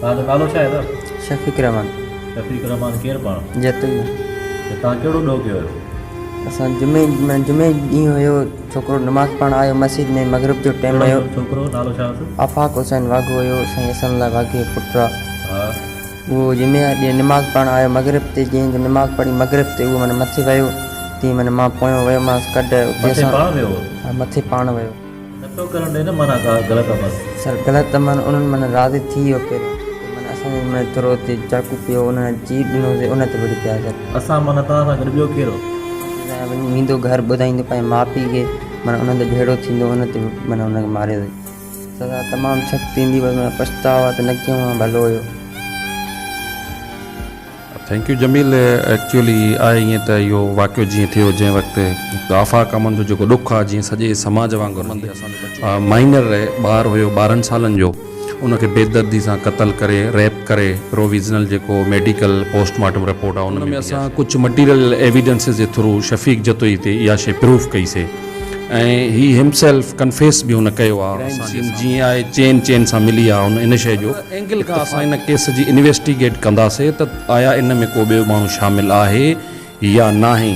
توهان جو نالو ڇا آهي دادا؟ شفيق رحمان. شفيق رحمان ڪير پاڻ؟ جتوئي. ته توهان ڪهڙو ڏوهه ڪيو هيو؟ اسان جمعي جمعي ڏينهن هيو ڇوڪرو نماز پڙهڻ آيو مسجد ۾ مغرب جو ٽيم هيو. ڪهڙو ڇوڪرو نالو ڇا هوس؟ آفاق حسين واگهو هيو سائين حسن الله واگهي جو پٽ آ. ها. اهو جمعي ڏينهن نماز پڙهڻ آيو مغرب تي جيئن جو نماز پڙهي مغرب تي اهو معنيٰ مٿي ويو تيئن معنيٰ مان پويان ويومانس ڪڍ اتي مٿي اسان پاڻ ويو هو؟ ها مٿي پاڻ ويو. نه پيو ڪرڻ ڏي نه معنيٰ ڪا غلط عمل. سر غلط عمل انهن معنيٰ راضي ٿي ويو پهريون ته معنيٰ اسان جي معنيٰ ٿورو اتي چاقو پيو انهن چير ڏنو سي ان تي وڙهي پيا سر. اسان معنيٰ توهان سان گڏ ٻيو ڪير هو؟ وڃي ويندو گهر ٻڌائيندو پنهنجي ماء پيء کي معنيٰ انهن تي جهيڙو ٿيندو ان تي معنيٰ ان کي ماريو سي. سزا تمام سخت ٿيندي بس معنيٰ پڇتاء آ ته نه ڪيون ها ڀلو هيو. Thank you Jamil actually آهي ائين ته اهو واقعو جيئن ٿيو جنهن وقت هڪ آفاق امن جو جيڪو ڏک آهي جيئن سڄي سماج وانگر مائنر ٻار هيو 12 سالن جو ان کي بيدردي سان قتل ڪري ريپ ڪري پروويزنل جيڪو ميڊيڪل پوسٽ مارٽم رپورٽ آهي ان ۾ اسان ڪجهه مٽيريل ايويڊنسز جي ٿرو شفيق جتوئي تي اها شي پروف ڪئي سي ۽ هي همسيلف ڪنفيس به هن ڪيو آ اسان جي جيئن آهي چين چين سان ملي آ هن ان شئي جو اينگل کان اسان ان ڪيس جي انويسٽيگيٽ ڪنداسي ته آيا ان ۾ ڪو ٻيو ماڻهو شامل آهي يا ناهي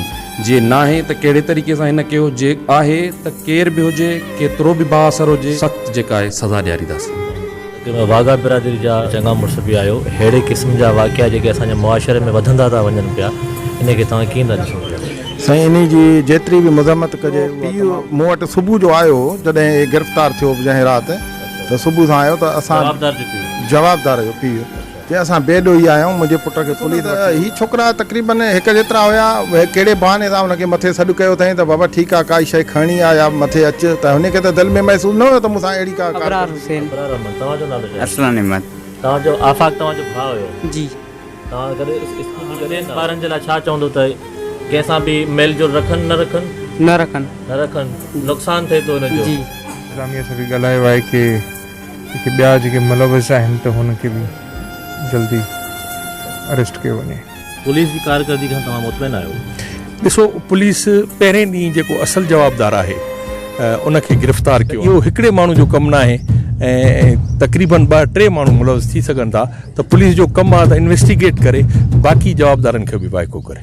جي ناهي ته ڪهڙي طريقي سان هن ڪيو جي آهي ته ڪير به هجي ڪيترو به بااثر هجي سخت جيڪا آهي سزا ڏيارينداسين. تقريبن واگها برادري جا چڱا مڙس به آهيو، ههڙي قسم جا واقعا جيڪي اسان جي معاشري ۾ وڌندا ٿا وڃن پيا، انهي کي توهان ڪيئن ٿا ڏسو پيا؟ سائين انهي جي جيتري به مذمت ڪجي اها پيء مون وٽ صبح جو آيو هو جڏهن هي گرفتار ٿيو جنهن رات ته صبح سان آيو ته اسان جوابدار جو پيء؟ جوابدار جو پيء چي اسان بي ڏوهي آهيون منهنجي پٽ کي پوليس وٺي هي ڇوڪرا تقريبن هڪ جيترا هيا ڪهڙي بهاني سان هن کي مٿي سڏ ڪيو اٿائين ته بابا ٺيڪ آهي ڪائي شيء کڻڻي آهي يا مٿي اچ ته هن کي ته دل ۾ محسوس نه هيو ته مون سان اهڙي ڪا ابرار حسين. ابرار احمد توهان جو نالو ڇا آهي؟ ارسلان احمد. توهان جو آفاق توهان جو ڀاء هيو؟ جي. توهان گڏ اسڪول ۾ گڏ هئا؟ ٻارن جي لاء ڇا چوندو ته ڪنهن سان به ميل جول رکن نه رکن؟ نه رکن. نه رکن نقصان ٿئي ٿو ان جو. جي. انتظاميه سان به ڳالهايو آهي ڪي جيڪي ٻيا جيڪي ملوث آهن ته هن کي به جلدي اريسٽ ڪيو وڃي. پوليس جي ڪارڪردگي کان توهان مطمئن آهيو؟ ڏسو پوليس پهرين ڏينهن جيڪو اصل جوابدار آهي ان کي گرفتار ڪيو اهو هڪڙي ماڻهو جو ڪم ناهي ۽ تقريبن ٻه ٽي ماڻهو ملوث ٿي سگهن ٿا ته پوليس جو ڪم آهي ته انويسٽيگيٽ ڪري باقي جوابدارن کي به وائکو ڪري.